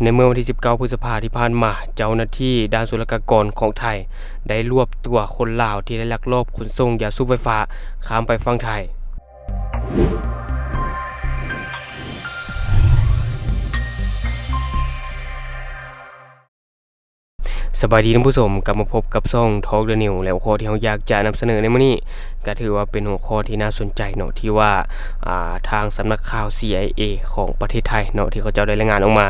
ໃນເມື່ອວັນທີສິບເກົ້າ ພຶດສະພາທີ່ຜ່ານມາ, ເຈົ້າໜ້າທີ່ດ່ານສຸລະກາກອນຂອງໄທ ໄດ້ລວບຕົວຄົນລາວທີ່ໄດ້ລັກລອບຂົນສົ່ງຢາສູບໄຟຟ້າຂ້າມໄປຝັ່ງໄທ. ສະບາຍດີທ່ານຜູ້ຊົມ, ກັບມາພົບກັບຊ່ອງ Talk the News ແລະ ຫົວຂໍ້ທີ່ເຮົາຢາກຈະນຳສະເໜີໃນມື້ນີ້ ກໍຖືວ່າເປັນຫົວຂໍ້ທີ່ໜ້າສົນໃຈເນາະ ທີ່ວ່າ ອ່າ ທາງສຳນັກຂ່າວ ຊີໄອເອ ຂອງປະເທດໄທເນາະ ທີ່ເຂົາເຈົ້າໄດ້ລາຍງານອອກມາ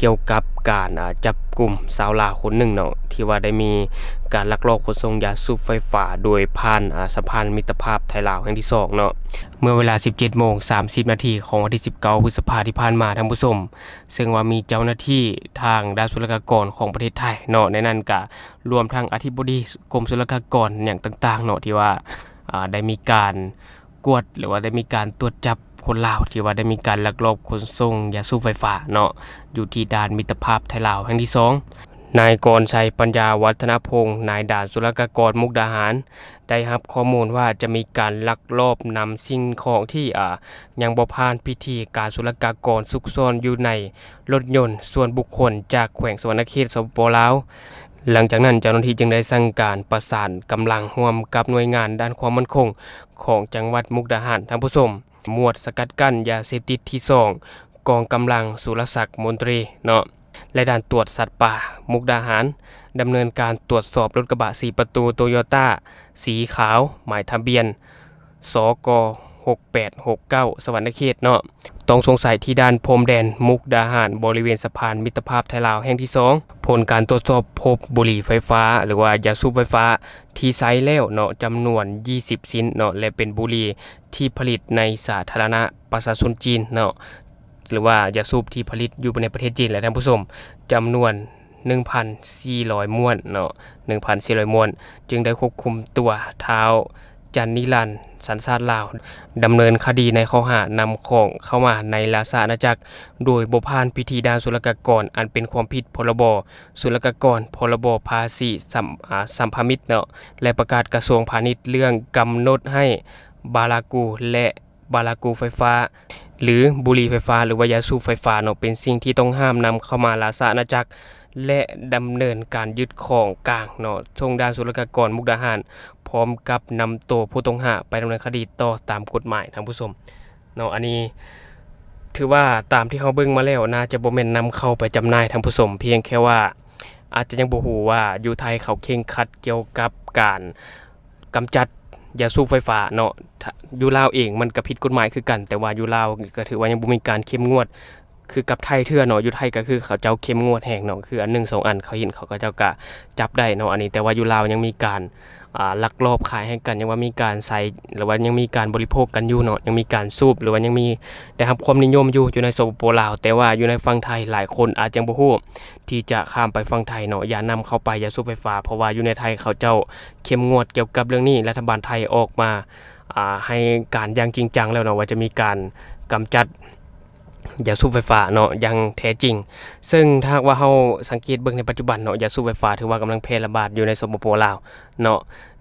ກ່ຽວກັບການ ອ່າ ຈັບກຸມຊາວລາວຄົນໜຶ່ງເນາະ ທີ່ວ່າໄດ້ມີການລັກລອບຂົນສົ່ງຢາສູບໄຟຟ້າ ໂດຍຜ່ານ ອ່າ ສະພານມິດຕະພາບໄທລາວແຫ່ງທີສອງເນາະ. ເມື່ອເວລາສິບເຈັດໂມງສາມສິບນາທີຂອງວັນທີສິບເກົ້າ ພຶດສະພາທີ່ຜ່ານມາ ທ່ານຜູ້ຊົມ, ເຊິ່ງວ່າມີເຈົ້າໜ້າທີ່ທາງດ້ານສຸລະກາກອນຂອງປະເທດໄທເນາະ, ໃນນັ້ນກະລວມທັງອະທິບໍດີກົມສຸລະກາກອນຫຍັງຕ່າງໆເນາະ ທີ່ວ່າ ອ່າ ໄດ້ມີການກວດ ຫຼືວ່າໄດ້ມີການຕວດຈັບຄົນລາວ ທີ່ວ່າໄດ້ມີການລັກລອບຂົນສົ່ງຢາສູບໄຟຟ້າເນາະ ຢູ່ທີ່ດ່ານມິດຕະພາບໄທລາວແຫ່ງທີສອງ. ນາຍກອນໄຊ ປັນຍາວັດທະນະພົງ, ນາຍດ່ານສຸລະກາກອນມຸກດາຫານ ໄດ້ຮັບຂໍ້ມູນວ່າຈະມີການລັກລອບນຳສິ່ງຂອງທີ່ ອ່າ ຍັງບໍ່ຜ່ານພິທີການສຸລະກາກອນ ຊຸກຊ້ອນຢູ່ໃນລົດຍົນສ່ວນບຸກຄົນຈາກແຂວງສະຫວັນນະເຂດ ສປປ ລາວ. ຫຼັງຈາກນັ້ນເຈົ້າໜ້າທີ່ຈຶ່ງໄດ້ສັ່ງການປະສານກຳລັງຮ່ວມກັບໜ່ວຍງານດ້ານຄວາມໝັ້ນຄົງຂອງຈັງຫວັດມຸກດາຫານ ທ່ານຜູ້ຊົມ, ໝວດສະກັດກັ້ນຢາເສບຕິດທີສອງ ກອງກຳລັງສຸລະສັກມົນຕີເນາະ ແລະ ດ່ານຕວດສັດປ່າມຸກດາຫານ ດຳເນີນການຕວດສອບລົດກະບະສີ່ປະຕູໂຕໂຍຕ້າສີຂາວ ໝາຍທະບຽນ ສກ ຫົກແປດຫົກເກົ້າ ສະຫວັນນະເຂດເນາະ, ຕ້ອງສົງໄສທີ່ດ່ານພົມແດນມຸກດາຫານ ບໍລິເວນສະພານມິດຕະພາບໄທລາວແຫ່ງທີສອງ. ຜົນການຕວດສອບພົບບຸຫຼີ່ໄຟຟ້າ ຫຼືວ່າຢາສູບໄຟຟ້າທີ່ໃຊ້ແລ້ວເນາະ ຈຳນວນຊາວສີ່ສິບຊິ້ນເນາະ ແລະ ເປັນບຸຫຼີ່ທີ່ຜະລິດໃນສາທາລະນະປະຊາຊົນຈີນເນາະ ຫຼືວ່າຢາສູບທີ່ຜະລິດຢູ່ໃນປະເທດຈີນແຫຼະທ່ານຜູ້ຊົມ ຈຳນວນໜຶ່ງພັນສີ່ຮ້ອຍມ້ວນເນາະ ໜຶ່ງພັນສີ່ຮ້ອຍມ້ວນ, ຈຶ່ງໄດ້ຄວບຄຸມຕົວທ້າວ ຈັນນິລັນ ສັນຊາດລາວ ດຳເນີນຄະດີໃນຂໍ້ຫານຳຂອງເຂົ້າມາໃນລາຊະອານາຈັກ ໂດຍບໍ່ຜ່ານພິທີດ່ານສຸລະກາກອນ ອັນເປັນຄວາມຜິດ ພລບ ສຸລະກາກອນ, ພລບ ພາສີ ສຳ ອາ ສຳພາມິດເນາະ ແລະ ປະກາດກະຊວງພານິດເລື່ອງກຳນົດໃຫ້ບາລາກູ ແລະ ບາລາກູໄຟຟ້າ ຫຼື ບຸຫຼີ່ໄຟຟ້າ ຫຼືວ່າຢາສູບໄຟຟ້າເນາະ ເປັນສິ່ງທີ່ຕ້ອງຫ້າມນຳເຂົ້າມາລາຊະອານາຈັກ ແລະ ດຳເນີນການຍຶດຂອງກາງເນາະ ສົ່ງດ່ານສຸລະກາກອນມຸກດາຫານ ພ້ອມກັບນຳໂຕຜູ້ຕ້ອງຫາໄປດຳເນີນຄະດີຕໍ່ຕາມກົດໝາຍ ທ່ານຜູ້ຊົມເນາະ. ອັນນີ້ຖືວ່າຕາມທີ່ເຮົາເບິ່ງມາແລ້ວ ໜ້າຈະບໍ່ແມ່ນນຳເຂົ້າໄປຈຳໜ່າຍ ທ່ານຜູ້ຊົມ, ພຽງແຄ່ວ່າອາດຈະຍັງບໍ່ຮູ້ວ່າຢູ່ໄທເຂົາເຄັ່ງຄັດກ່ຽວກັບການ ກຳຈັດຢາສູບໄຟຟ້າເນາະ. ຖ້າ ຢູ່ລາວເອງມັນກະຜິດກົດໝາຍຄືກັນ ແຕ່ວ່າຢູ່ລາວກະຖືວ່າຍັງບໍ່ມີການເຂັ້ມງວດຄືກັບໄທເທື່ອເນາະ. ຢູ່ໄທກະຄືເຂົາເຈົ້າເຂັ້ມງວດແຮງເນາະ ຄືອັນໜຶ່ງສອງອັນເຂົາເຫັນເຂົາ ເຂົາເຈົ້າກະຈັບໄດ້ເນາະ. ອັນນີ້ແຕ່ວ່າຢູ່ລາວຍັງມີການ ອ່າ ລັກລອບຂາຍໃຫ້ກັນ ຍັງວ່າມີການໃຊ້ ຫຼືວ່າຍັງມີການບໍລິໂພກກັນຢູ່ເນາະ ຍັງມີການສູບ ຫຼືວ່າຍັງມີໄດ້ຮັບຄວາມນິຍົມຢູ່ ຢູ່ໃນ ສປປ ລາວ. ແຕ່ວ່າຢູ່ໃນຝັ່ງໄທຫຼາຍຄົນອາດຈະບໍ່ຮູ້ ທີ່ຈະຂ້າມໄປຝັ່ງໄທເນາະ ຢ່ານຳເຂົ້າໄປຢາສູບໄຟຟ້າ ເພາະວ່າຢູ່ໃນໄທເຂົາເຈົ້າເຂັ້ມງວດກ່ຽວກັບເລື່ອງນີ້. ລັດຖະບານໄທອອກມາ ອ່າ ໃຫ້ການຢ່າງຈິງຈັງແລ້ວເນາະ ວ່າຈະມີການກຳຈັດຢາສູບໄຟຟ້າເນາະຢ່າງແທ້ຈິງ. ເຊິ່ງຖ້າຫາກວ່າເຮົາສັງເກດເບິ່ງໃນປັດຈຸບັນເນາະ ຢາສູບໄຟຟ້າຖືວ່າກຳລັງແຜ່ລະບາດຢູ່ໃນ ສປປ ລາວເນາະ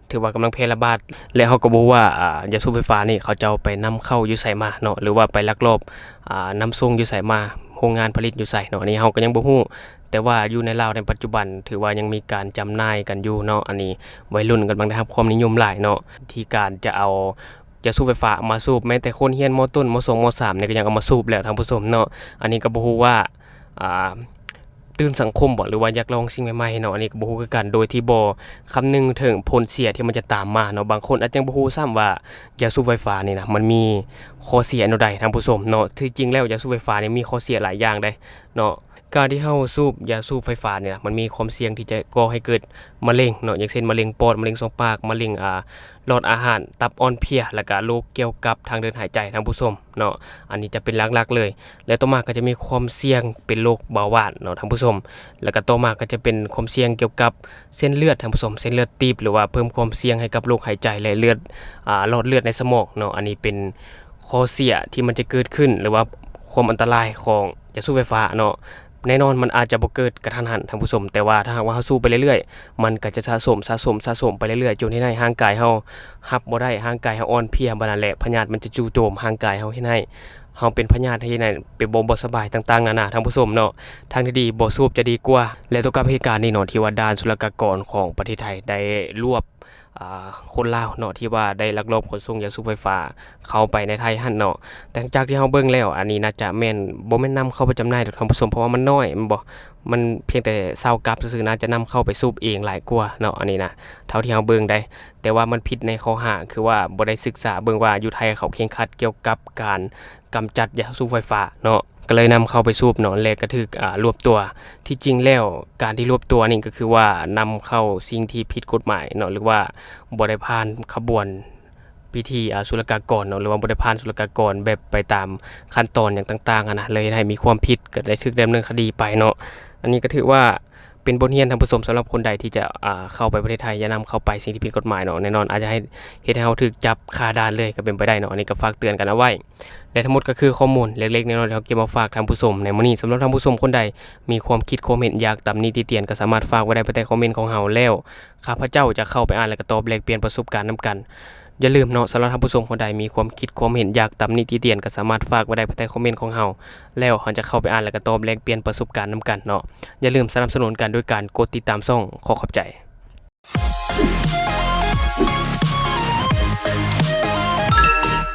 ຖືວ່າກຳລັງແຜ່ລະບາດ ແລະ ເຮົາກໍບໍ່ຮູ້ວ່າ ອ່າ ຢາສູບໄຟຟ້ານີ້ເຂົາເຈົ້າໄປນຳເຂົ້າຢູ່ໃສມາເນາະ ຫຼືວ່າໄປລັກລອບ ອ່າ ນຳສົ່ງຢູ່ໃສມາ ໂຮງງານຜະລິດຢູ່ໃສເນາະ ອັນນີ້ເຮົາກໍຍັງບໍ່ຮູ້. ແຕ່ວ່າຢູ່ໃນລາວໃນປັດຈຸບັນ ຖືວ່າຍັງມີການຈຳໜ່າຍກັນຢູ່ເນາະ ອັນນີ້ໄວລຸ້ນກຳລັງໄດ້ຮັບຄວາມນິຍົມຫຼາຍເນາະ ທີ່ການຈະເອົາຢາສູບໄຟຟ້າມາສູບ. ແມ້ແຕ່ຄົນຮຽນ ມ.ຕົ້ນ ມ.ສອງ ມ.ສາມ ນີ້ກໍຍັງເອົາມາສູບແລ້ວ ທ່ານຜູ້ຊົມເນາະ. ອັນນີ້ກໍບໍ່ຮູ້ວ່າ ອ່າ ຕື່ນສັງຄົມບໍ ຫຼືວ່າຢາກລອງສິ່ງໃໝ່ໆເນາະ ອັນນີ້ກໍບໍ່ຮູ້ຄືກັນ ໂດຍທີ່ບໍ່ຄຳນຶງເຖິງຜົນເສຍທີ່ມັນຈະຕາມມາເນາະ. ບາງຄົນອາດຈະບໍ່ຮູ້ຊ້ຳວ່າຢາສູບໄຟຟ້ານີ້ນະ ມັນມີຂໍ້ເສຍແນວໃດ ທ່ານຜູ້ຊົມເນາະ. ທີ່ຈິງແລ້ວຢາສູບໄຟຟ້ານີ້ມີຂໍ້ເສຍຫຼາຍຢ່າງໃດເນາະ. ການທີ່ເຮົາສູບຢາສູບໄຟຟ້ານີ້ນະ ມັນມີຄວາມສ່ຽງທີ່ຈະກໍ່ໃຫ້ເກີດມະເຮັງເນາະ ຢ່າງເຊັ່ນ ມະເຮັງປອດ, ມະເຮັງຊ່ອງປາກ, ມະເຮັງ ອ່າ ຫຼອດອາຫານ, ຕັບອ່ອນເພຍ ແລ້ວກະໂລກກ່ຽວກັບທາງເດີນຫາຍໃຈ ທ່ານຜູ້ຊົມເນາະ. ອັນນີ້ຈະເປັນຫຼັກໆເລີຍ ແລະ ຕໍ່ມາກໍຈະມີຄວາມສ່ຽງເປັນໂລກເບົາຫວານເນາະ ທ່ານຜູ້ຊົມ. ແລ້ວກໍຕໍ່ມາກໍຈະເປັນຄວາມສ່ຽງກ່ຽວກັບເສັ້ນເລືອດ ທ່ານຜູ້ຊົມ, ເສັ້ນເລືອດຕີບ ຫຼືວ່າເພີ່ມຄວາມສ່ຽງໃຫ້ກັບໂລກຫາຍໃຈ ແລະ ເລືອດ ອ່າ ຫຼອດເລືອດໃນສະໝອງເນາະ. ອັນນີ້ເປັນຂໍ້ເສຍທີ່ມັນຈະເກີດຂຶ້ນ ຫຼືວ່າຄວາມອັນຕະລາຍຂອງຢາສູບໄຟຟ້າເນາະ. ແນ່ນອນມັນອາດຈະບໍ່ເກີດກະທັນຫັນ ທ່ານຜູ້ຊົມ, ແຕ່ວ່າຖ້າຫາກວ່າເຮົາສູບໄປເລື້ອຍໆ ມັນກໍຈະສະສົມ, ສະສົມ, ສະສົມໄປເລື້ອຍໆ ຈົນເຮັດໃຫ້ຮ່າງກາຍເຮົາຮັບບໍ່ໄດ້, ຮ່າງກາຍເຮົາອ່ອນເພຍ, ບາດນັ້ນແຫຼະພະຍາດມັນຈະຈູ່ໂຈມຮ່າງກາຍເຮົາ, ເຮັດໃຫ້ ເຮົາເປັນພະຍາດທີ່ໃຫ້ໄດ້ ເປັນບໍ່ ບໍ່ສະບາຍຕ່າງໆນານາ ທ່ານຜູ້ຊົມເນາະ. ທາງທີ່ດີບໍ່ສູບຈະດີກວ່າ. ແລະ ກ່ຽວກັບເຫດການນີ້ເນາະ ທີ່ວ່າດ່ານສຸລະກາກອນຂອງປະເທດໄທໄດ້ລວບ ອ່າ ຄົນລາວເນາະ ທີ່ວ່າໄດ້ລັກລອບຂົນສົ່ງຢາສູບໄຟຟ້າເຂົ້າໄປໃນໄທຫັ້ນເນາະ. ແຕ່ຈາກທີ່ເຮົາເບິ່ງແລ້ວ ອັນນີ້ໜ້າຈະແມ່ນ ບໍ່ແມ່ນນຳເຂົ້າໄປຈຳໜ່າຍດອກທ່ານຜູ້ຊົມ ເພາະວ່າມັນນ້ອຍ ແມ່ນບໍ່? ມັນພຽງແຕ່ຊາວກັບຊື່ໆ ໜ້າຈະນຳເຂົ້າໄປສູບເອງຫຼາຍກວ່າເນາະ ອັນນີ້ນະ ເທົ່າທີ່ເຮົາເບິ່ງໄດ້. ແຕ່ວ່າມັນຜິດໃນຂໍ້ຫາ ຄືວ່າບໍ່ໄດ້ສຶກສາເບິ່ງວ່າຢູ່ໄທເຂົາເຄັ່ງຄັດກ່ຽວກັບການກຳຈັດຢາສູບໄຟຟ້າເນາະ ກໍເລີຍນຳເຂົ້າໄປສູບເນາະ ແລະ ກໍຖືກ ອ່າ ລວບຕົວ. ທີ່ຈິງແລ້ວການທີ່ລວບຕົວນີ້ກໍຄືວ່ານຳເຂົ້າສິ່ງທີ່ຜິດກົດໝາຍເນາະ ຫຼືວ່າບໍ່ໄດ້ຜ່ານຂະບວນພິທີ ອ່າ ສຸລະກາກອນເນາະ ຫຼືວ່າບໍ່ໄດ້ຜ່ານສຸລະກາກອນແບບໄປຕາມຂັ້ນຕອນຫຍັງຕ່າງໆຫັ້ນນະ ເລີຍເຮັດໃຫ້ມີຄວາມຜິດ ກໍໄດ້ຖືກດຳເນີນຄະດີໄປເນາະ. ອັນນີ້ກໍຖືວ່າ ເປັນບົດຮຽນທ່ານຜູ້ຊົມ ສຳລັບຄົນໃດທີ່ຈະ ອ່າ ເຂົ້າໄປປະເທດໄທ ຢ່ານຳເຂົ້າໄປສິ່ງທີ່ຜິດກົດໝາຍເນາະ. ແນ່ນອນອາດຈະໃຫ້ ເຮັດໃຫ້ເຮົາຖືກຈັບຄາດ່ານເລີຍກໍເປັນໄປໄດ້ເນາະ. ອັນນີ້ກໍຝາກເຕືອນກັນເອົາໄວ້ ແລະ ທັງໝົດກໍຄືຂໍ້ມູນເລັກໆນ້ອຍໆທີ່ເຮົາເກັບມາຝາກທ່ານຜູ້ຊົມໃນມື້ນີ້. ສຳລັບທ່ານຜູ້ຊົມຄົນໃດມີຄວາມຄິດຄວາມເຫັນ ຢາກຕຳໜິຕິຕຽນ ກໍສາມາດຝາກໄວ້ໄດ້ພາຍໃຕ້ຄອມເມັນຂອງເຮົາ ແລ້ວຂ້າພະເຈົ້າຈະເຂົ້າໄປອ່ານ ແລະ ກໍຕອບແລກປ່ຽນປະສົບການນຳກັນ. ຢ່າລືມເນາະ ສຳລັບທ່ານຜູ້ຊົມຄົນໃດມີຄວາມຄິດຄວາມເຫັນ ຢາກຕຳໜິຕິຕຽນ ກໍສາມາດຝາກໄວ້ໄດ້ພາຍໃຕ້ຄອມເມັນຂອງເຮົາ ແລ້ວເຮົາຈະເຂົ້າໄປອ່ານ ແລະ ກໍຕອບແລກປ່ຽນປະສົບການນຳກັນເນາະ. ຢ່າລືມສະໜັບສະໜູນກັນໂດຍການກົດຕິດຕາມຊ່ອງ. ຂໍຂອບໃຈ.